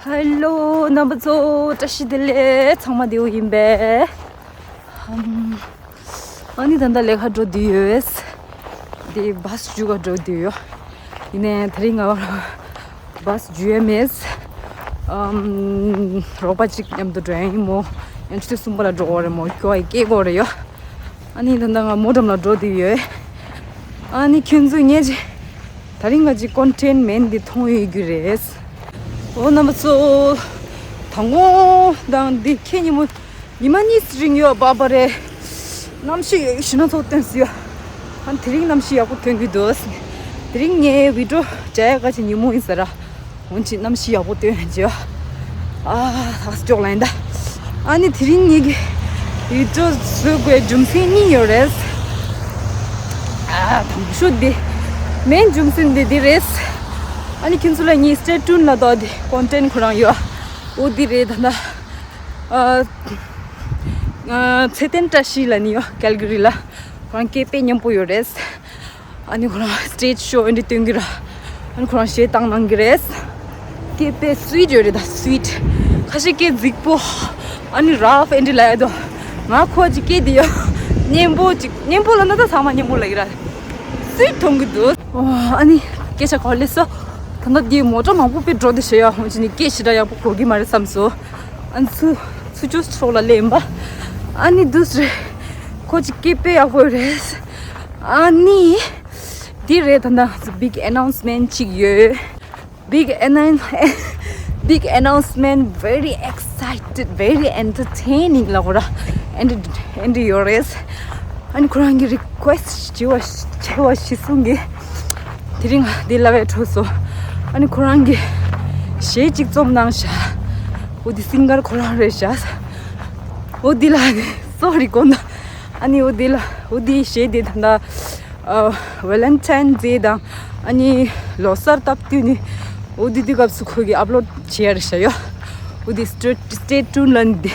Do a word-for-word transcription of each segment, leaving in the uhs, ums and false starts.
ཧེ་ལོ། རྣམ་པ་ཚོ་བཀྲ་ཤིས་བདེ་ལེགས། ཚང་མ་བདེ་པོ་ཡིན་པས། ཨམ། ཨ་ནི་ད་ལྟ་ལས་ཀ་འགྲོ་བསྡད་ཡོད། དེ་བཱས་རྒྱུག་ག་འགྲོ་བསྡད་ཡོད། ཡིན་ནའི་དེ་རིང་ང་བཱས་རྒྱུག་ཡས་མེད། ཨམ། རོགས་པ་གཅིག་མཉམ་དུ་འགྲོ་ཡ་ཡིན་མོ། ཡང་ཆུ་ཚོད་གསུམ་པ་ལ་འགྲོ་དགོས་རེད་མོ། ཁྱོ་ཡི་སྐད་དགོས་རེད་ཡོད། ཨ་ནི་ད་ལྟ་ང་མོ་འགྲམ་ལ་འགྲོ་བསྡད་ཡོད། ཨ་ནི་ཁྱོད་ཚོས་ངས་ཅི། དེ་རིང་ང་ཅི་ཀོན་ཊེན་མེན་འདི་མཐོང་ཡོད་རྒྱུ་རེད། འོ་རྣམ་པ་ཚོ། དང་པོ་དང་འདི་ཁྱེད་ཉིན་མོ། ཉི་མ་གཉིས་རིང་ཡོད་པ་པ་རེད། གནམ་གཤིས་ཞུ་ན་ཚོགས་བསྟན་སུ་ཡོད། ཨ་ནི་དེ་རིང་གནམ་གཤིས་ཡག་པོ་ཐོན་གྱི་འདུག་དེ་རིང་ངའི་བི་ཌིའོ་བྱ་ཡག་ག་ཅི་ཉིན་མོ་ཡིན་ས་ར། འོན་ཅི་གནམ་གཤིས་ཡག་པོ་སྟོན་ཡང་བྱེད། ཨ་ཐག་སྐྱོག་ལ་ཡིན་ད། ཨ་ནི་དེ་རིང་ངེད་ཀྱི་ཡུལ་གྲོ་བཟོ་དགོས་རྒྱུ་མཚན་གཉིས་ཡོད་རེད། ཨ་དང་ཤོས་འདི་མེན་རྒྱུ་མཚན་འདི་འདི་རེད། ཨ་ནི་ཁྱེད་ཚོ་ལ་ངས་སི་ཊེ་ཊུན་ལ་དོ་འདི་ཀོན་ཊེན་ཁོ་རང་ཡོད། འོ་འདི་རེད་ད་ད། ཨ་ཨ་ཚེ་བརྟན་བཀྲ་ཤིས་ལ་ནི་ཡོད་ཀལ་ག་རི་ལ། ཁོ་རང་སྐད་དཔེ་སྙན་པོ་ཡོད་རེད། ཨ་ནི་ཁོ་རང་སི་ཊེཇ་ཤོ་ཨེ་འདྲ་སྟོན་གི་ར། ཨ་ནི་ཁོ་རང་གཞས་བཏང་གནང་གི་རེད། སྐད་དཔེ་སུའིཊ་ཡོད་རེད་ད་སུའིཊ། ཁ་ཤས་སྐད་རྫིག་པོ། ཨ་ནི་རཕ་ཨེ་འདྲ་ལབ་ཡ་དོ། ང་ཁོ་ཅིག་སྐད་དེ་ཡ། སྙན་པོ་ཅིག་སྙན་པོ་ལབ་ན་ད་ཚང་མ་སྙན་པོ་ལབ་ཀྱི་ར། སུའིཊ་མཐོང་གི་འདུག་ཨོ་ཨ་ནི་སྐད་ཆ་ག་པར་སླེབས་སོང་། ད་ལྟ་འདི་མོ་ཊ་མང་པོ་དཔེ་འགྲོ་བསྡད་ཤག་ཡ། འོན་ཅི་ནི་སྐད་ཞེ་དྲག་ཡག་པོ་གོ་གི་མ་རེད་བསམ་སོང་། ཨ་ནི་ཚུར་ཚུར་ཅུ་ཕྱོགས་ལ་སླེབས་ཡིན་པ། ཨ་ནི་འདུག་སེ་རེད། ཁོ་ཅིག་སྐད་དཔེ་ཡག་པོ་རེད། ཨ་ནི། འདི་རེད་ད་ལྟ་big announcement ཅིག་ཡོད། Big announce- big announcement, very excited, very entertaining ལ་གོ་ར། ཨེ་འདྲ་ཨེ་འདྲ་ཡོད་རེད། ཨ་ནི་ཁོ་རང་གི་རི་ཀོ་ཨེ་སི་ཊི་བྱས་པ་བྱས་པ་གཞིར་བཟུང་གི་དེ་རིང་འདི་ལ་བས་འཕྲོད་སོང་། ཨ་ནི་ཁོ་རང་གི་གཞས་ཅིག་རྩོམ་གནང་ཤག་འོ་འདི་སིང་གར་ཁོ་རང་རེད་ཤག་འོ་འདི་ལ་ནི་སོ་རི་གོ་ན། ཨ་ནི་འོ་འདི་ལ་འོ་འདི་གཞས་དེ་ད་ལྟ་ཨ་ཝེ་ལེན་ཊའིན་ཌེ་དང་ཨ་ནི་ལོ་གསར་སྟབས་བསྟུན་ནི་འོ་འདི་དུས་སྐབས་སུ་ཁོ་གིས་ཨབ་ལོཌ་བྱེད་ཡ་རེད་ཤག་ཡོ། འོ་འདི་སི་ཊེ་སི་ཊེ་ཊུན་ལ་ནི་འདི།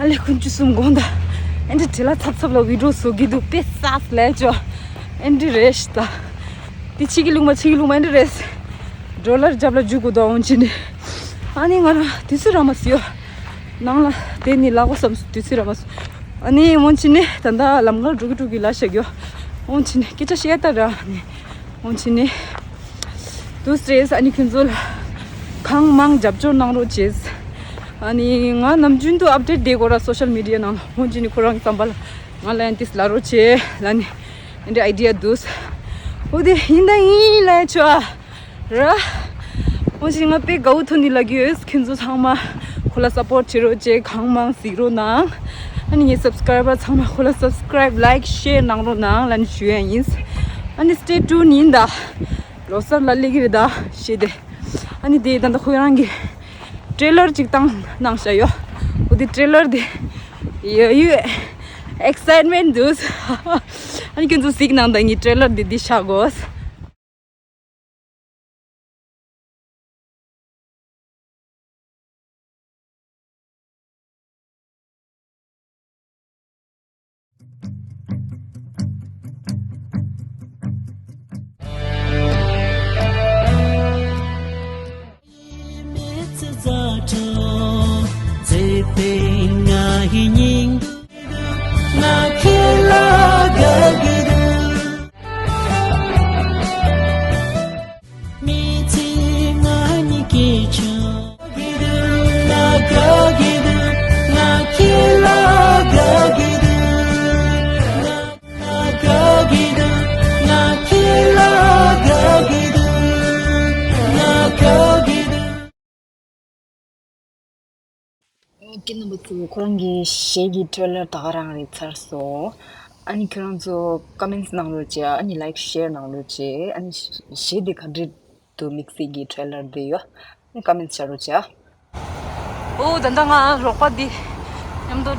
ཨ་ལེ་ཀུན་ཅི་གསུམ་དགོངས་དག་ཨེ་འདྲ་བྲེལ་བ་འཚབ་འཚབ་ལ་བི་ཌིའོ་བཟོ་གི་འདུག་དཔེ་སག་ལས་ཅོ། ཨེ་འདྲ་རེད་ཤག་ད། འདི་ཕྱི་གི་ལུང་མ་ཕྱི་གི་ལུང་མ་ཨེ་འདྲ་རེད། ཌོ་ལར་རྒྱབ་ལ་རྒྱུག་དགོས་དོ་འོང་ཕྱིན་ནས། ཨ་ནི་ང་རང་དུས་ཚོད་རག་མ་སོང་ཡོ། ནང་ལ་དེ་ནི་ལག་པ་བསམ་སོང་དུས་ཚོད་རག་མ་སོང་། ཨ་ནི་འོང་ཕྱིན་ནས་ད་ལྟ་ལམ་ཁར་འགྲོ་གི་འགྲོ་གི་ལ་ཤག་ཡོ། འོང་ཕྱིན་ནས་སྐད་ཆ་བཤད་ད་ར་ཨ་ནི། འོང་ཕྱིན་ནས། དུས་ཚོད་ཨ་ནི་ཁྱོད་ཚོ་ལ་གང་མང་རྒྱབ་སྐྱོར་གནང་རོགས་བྱེད། ཨ་ནི་ང་ནམ་རྒྱུན་དུ་ཨབ་ཌེཊ་བསྡད་དགོས་ར་སོ་ཤལ་མི་ཌི་ཡ་ནང་ལ། འོང་ཕྱིན་ནས་ཁོ་རང་གི་བསམ་པ་ལ་ང་ལ་ཡང་ཏིས་ལ་རོགས་བྱེད་ལ་ནི། ཨེ་འདྲ་ཨའི་ཌི་ཡ་འདུག་འོ་དེ་ཡིན་ད་ཡིན་ལ་ཆོ་ཨ། ར། འོ་ཞིག་ང་དཔེ་དགའ་བོ་ཐོན་ནི་ལ་གི་ཡོད། ཁྱེད་ཚོ་ཚང་མ་ཁོ་ལ་སཔོར་ཊི་བྱེད་རོགས་བྱེད། གང་མང་གཟིགས་རོགས་གནང་། ཨ་ནི་ངའི་སབ་སི་ཀ་རའི་བར་ཚང་མ་ཁོ་ལ་སབ་སི་ཀ་རའིབ་ལའིཀ་ཤེར་གནང་རོགས་གནང་ལ་ནི་ཞུ་ཡ་ཡིན། ཨ་ནི་སི་ཊེ་ཊུན་ཡིན་ད། ལོ་གསར་ལ་སླེབས་ཀྱི་རེད་ད་ཞེས་ཏེ། ཨ་ནི་དེ་ད་ལྟ་ཁོ་རང་གི་ཊེ་ལར་ཅིག་བཏང་གནང་བཞག་ཡོད། འོ་དེ་ཊེ་ལར་དེ་ཡོད་ཡོད་ཨེག་སའིཊ་མེན་ཊི་འདུག་ཨ་ནི་ཁྱེད་ཚོ་གཟིགས་གནང་ད། ངའི་ཊེ་ལར་དེ་འདི་ཆགས་དགོས། ཨོ་ཀེ། རྣམ་པ་ཚོ་ཁོ་རང་གི་གཞས་ཀྱི་ཊེ་ལར་ད་ག་རང་རེད་ཚར་སོང་། ཨ་ནི་ཁྱེད་རང་ཚོ་ཀོ་མེན་ཊི་གནང་རོགས་བྱེད། ཨ་ནི་ལའིཀ་ཤེར་གནང་རོགས་བྱེད། ཨ་ནི་གཞས་དེ་ག་འདྲ་འདུག་དམིགས་བསལ་གྱི་ཊེ་ལར་དེ་ཡོད། ཨ་ནི་ཀོ་མེན་ཊི་བྱ་རོགས་བྱེད། ཨོ་ད་ལྟ་ང་རོགས་པ་འདི་མཉམ་དུ་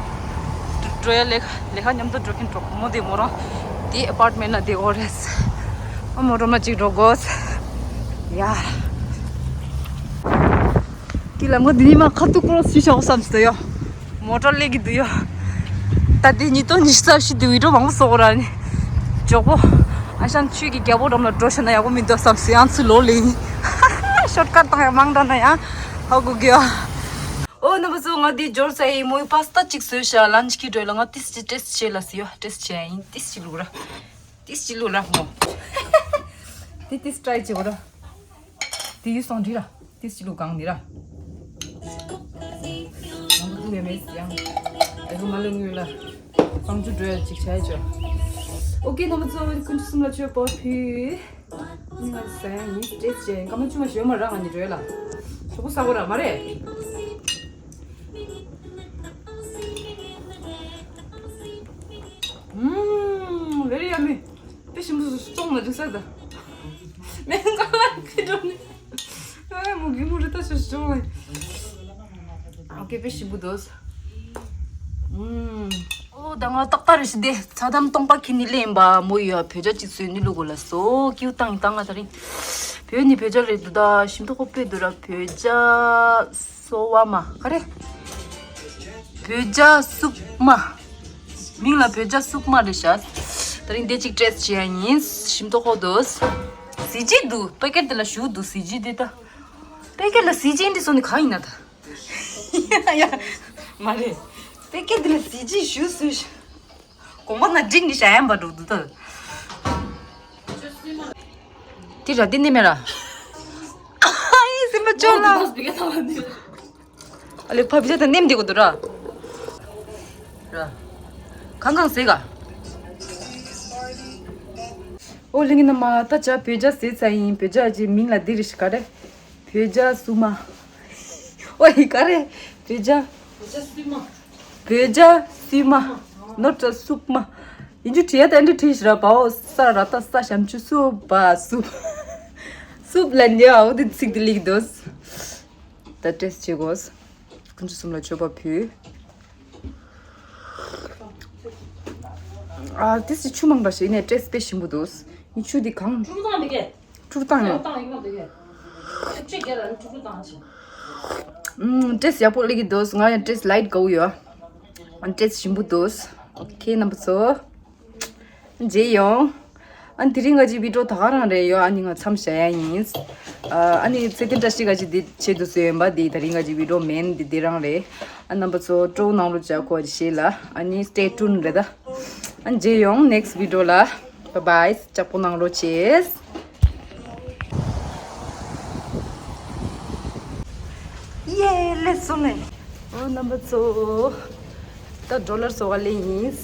འགྲོ་ཡ་ལས་ལས་ཀ་མཉམ་དུ་འགྲོ་མཁན་གྲོགས་པོ་མོ་དེ་མོ་རང་དེ་ཨ་པར་ཊི་མེན་ཊི་ན་བསྡད་ཡོད་རེད། ཨ་མོ་རོ་མ་གཅིག་འགྲོ་དགོས། ཡ། ཀི་ལ་མོ་འདི་ནི་མ་ཁ་ཐུག་ཀོ་རོ་སི་ཤོག་བསམ་སྟེ་ཡོད། མོ་ཊ་སླེབས་ཀྱི་འདུག་ཡ། ད་ལྟའི་ཉིས་སྟོང་ཉི་ཤུ་རྩ་བཞི་འདི་བི་ཌིའོ་མང་པོ་བཟོ་དགོས་ར་ནི། མགྱོགས་པོ། ཨ་ཞང་ཆུས་ཀྱི་རྒྱལ་པོ་འགྲམ་ལ་འགྲོ་ཤེས་ན་ཡག་པོ་མི་འདུག་བསམ་སོང་། ཡང་ཚུར་ལོག་ལེ་ཡིན། ཤོཊ་ཀཊ་བཏང་ཡ་མང་དྲགས་ན་ཡང་ ཧ་གོ་གི་ཡ། ཨོ་རྣམ་པ་ཚོ། ང་འདི་འབྱོར་ཚར་ཡིན། མོའི་པ་སྟ་གཅིག་བཟོས་ཤག་ལན་ཆི་ཁྱེར་འགྲོ་ལ། ང་ཏིས་ཅི་ཏེས་ཊི་བྱེད་ལ་ཟེར་ཡོད། ཏེས་ཊི་བྱེད་ཡིན། ཏིས་ཅི་ལུག་ར། ཏིས་ཅི་ལུག་ར་མོ། འདི་ཏིས་ཊི་རའི་བྱེད་གོ་ར། འདི་ཡུ་སོང་འདི་ར། ཏིས་ཅི་ལུག་གང་འདི་ར། ང་ལུག་ཡ་མེད་ཡང་། ཨེ་གོ་མ་ལུག་ངུས་ལ། གཙང་ཆུ་འགྲོ་ཡ་ཅིག་བྱ་ཡ་ཅོ། ཨོ་ཀེ་རྣམ་པ་ཚོ། ཀུན་སློང་གསུམ་ལ་མཆོད་པ་ཕུལ། ང་ཟ་ཡ་ཡིན། ཏེས་ཊི་བྱེད་ཡིན། སྐར་མ་བཅུ་མ་ཞོན་མ་རག་ང་ནི་རོལ་ལ། ཞོག་པོ་ཟ་གོ་ར་མ་རེད། ཨུམ། very yummy། དཔེ་ཞིམ་པོ་བཟོས་ཤག་ཙོང་ལ་འཇུག་ས་ད། མེན་ག་ལ་ཁི་འགྲོ་ནི། ཨ་མོ་གི་མོ་རི་ད་ཤོ་ཤོ་ལ། ཨོ་ཀེ། དཔེ་ཞིམ་པོ་འདུག་ཨུམ། ཨོ་ད་ང་ཏག་ཏག་རེ་ཞིག་དེ་ཚ་དམ་སྟོང་པ་ཁྱེར་ནི་ལེན་པ་མོ་ཡོད། བོད་ཇ་གཅིག་བཟོས་ནི་ལུག་གོ་ལ་སོ། ཀིའུ་བཏང་ཡིན་བཏང་ང་ད་རིང་། བོད་ནི་བོད་ཇ་རེད་འདུག་ད་ཞིམ་མདོག་ཁ་པོ་དཔེ་འདུག་ར། བོད་ཇ་སོ་བ་མ་ག་རེ། བོད་ཇ་སུབ་མ། མིང་ལ་བོད་ཇ་སུབ་མ་རེད་ཤག་ད་རིང་དེ་གཅིག་ཏེས་ཊི་བྱེད་ཡ་ཡིན། ཞིམ་མདོག་ཁ་པོ་འདུག་གཟི་བརྗིད་འདུག་པེ་ཀེ་ཊི་དེ་ལ་བཞུགས་འདུག་གཟི་བརྗིད་དེ་ད། པེ་ཀེ་ཊི་ལ་གཟི་བརྗིད་འདི་བཟོ་ནི་གང་ཡིན་ན་ད། ཡ། མ་རེད། པེ་ཀེ་ཊི་དེ་ལ་གཟི་བརྗིད་བཞུགས་སུ། གོང་མ་ན་འགྲིག་ནི་བྱ་ཡན་པ་འགྲོ་འདུག་ད། དེ་ར་དེ་ནི་མེད་ར། ཨ་ཡིན་སེམས་པ་སྐྱོ་ལ། ཨ་ལེ་ཕ་བི་ད་ནེམ་དེ་གོ་འདུག་ར། ར། གང་གང་ཟེ་ག་ཨོ་ལིང་ན་མ་ད་ཇ་བོད་ཇ་ཟེ་ཚ་ཡིན། བོད་ཇ་ཅི་མིང་ལ་འདི་རེ་ཞིག་ག་རེ། བོད་ཇ་སུ་མ། ཨོ་ཡི་ག་རེ། བོད་ཇ། བོད་ཇ་སུ་མ། བོད་ཇ་སུ་མ། ནོར་ཇ་སུབ་མ། ཡིན་རྒྱུ་བྲིས་ཡ་ད་འདི་བྲིས་ཤི་ར་བའོ། ས་ར་ད་ས་ཞམ་ཆུ་སུ་བ་སུབ། སུབ་ལ་འདི་ཨའོ་འདི་ཚིག་འདི་ལིག་དོས། ད་ཏེས་ཊི་བྱེད་དགོས། ཀུན་སློང་གསུམ་ལ་མཆོད་པ་ཕུལ། ཨ་ཏིས་ཆུ་མང་པ་ཞིག་ནས་ཏེས་ཊི་དཔེ་ཞིམ་པོ་འདུག་ཡིན་ཆུ་འདི་གང་། ཕྲུ་གུ་བཏང་མི་དགོས། ཕྲུ་གུ་བཏང་ཡོད། ཕྲུ་གུ་བཏང་ཡོད་མ་དགོས། ཨུམ། ཏེས་ཡག་པོ་སླེབས་ཀྱི་འདུག་ང་ཡང་ཏེས་ལའིཊ་དགའ་བོ་ཡོད། ཨ་ཏེས་ཞིམ་པོ་འདུག་ཨོ་ཁེ་རྣམ་པ་ཚོ། མཇལ་ཡོང་། ཨ་ནི་དེ་རིང་ང་ཅི་བི་ཌིའོ་ད་ག་རང་རེད་ཡོད། ཨ་ནི་ང་མཚམས་བཞག་ཡ་ཡིན། ཨ་ནི་ཚེ་བརྟན་བཀྲ་ཤིས་ཀ་ཅི་འདི་ཆེད་དུ་བཟོས་ཡོད་པ་འདི་ད་རིང་ང་ཅི་བི་ཌིའོ་མེན་འདི་འདི་རང་རེད། ཨ་རྣམ་པ་ཚོ་སྤྲོ་གནང་རོགས་བྱ་གོ་ཞེས་ལ། ཨ་ནི་stay tuned རེད་ད། ཨ་མཇལ་ཡོང་next video ལ། Bye bye། ལྕགས་པོ་གནང་རོགས་བྱེད། ཡེ་ལེ་སོང་ནས། ཨོ་རྣམ་པ་ཚོ། ད་ཌོ་ལར་བཟོ་ག་ལེ་ཡིན།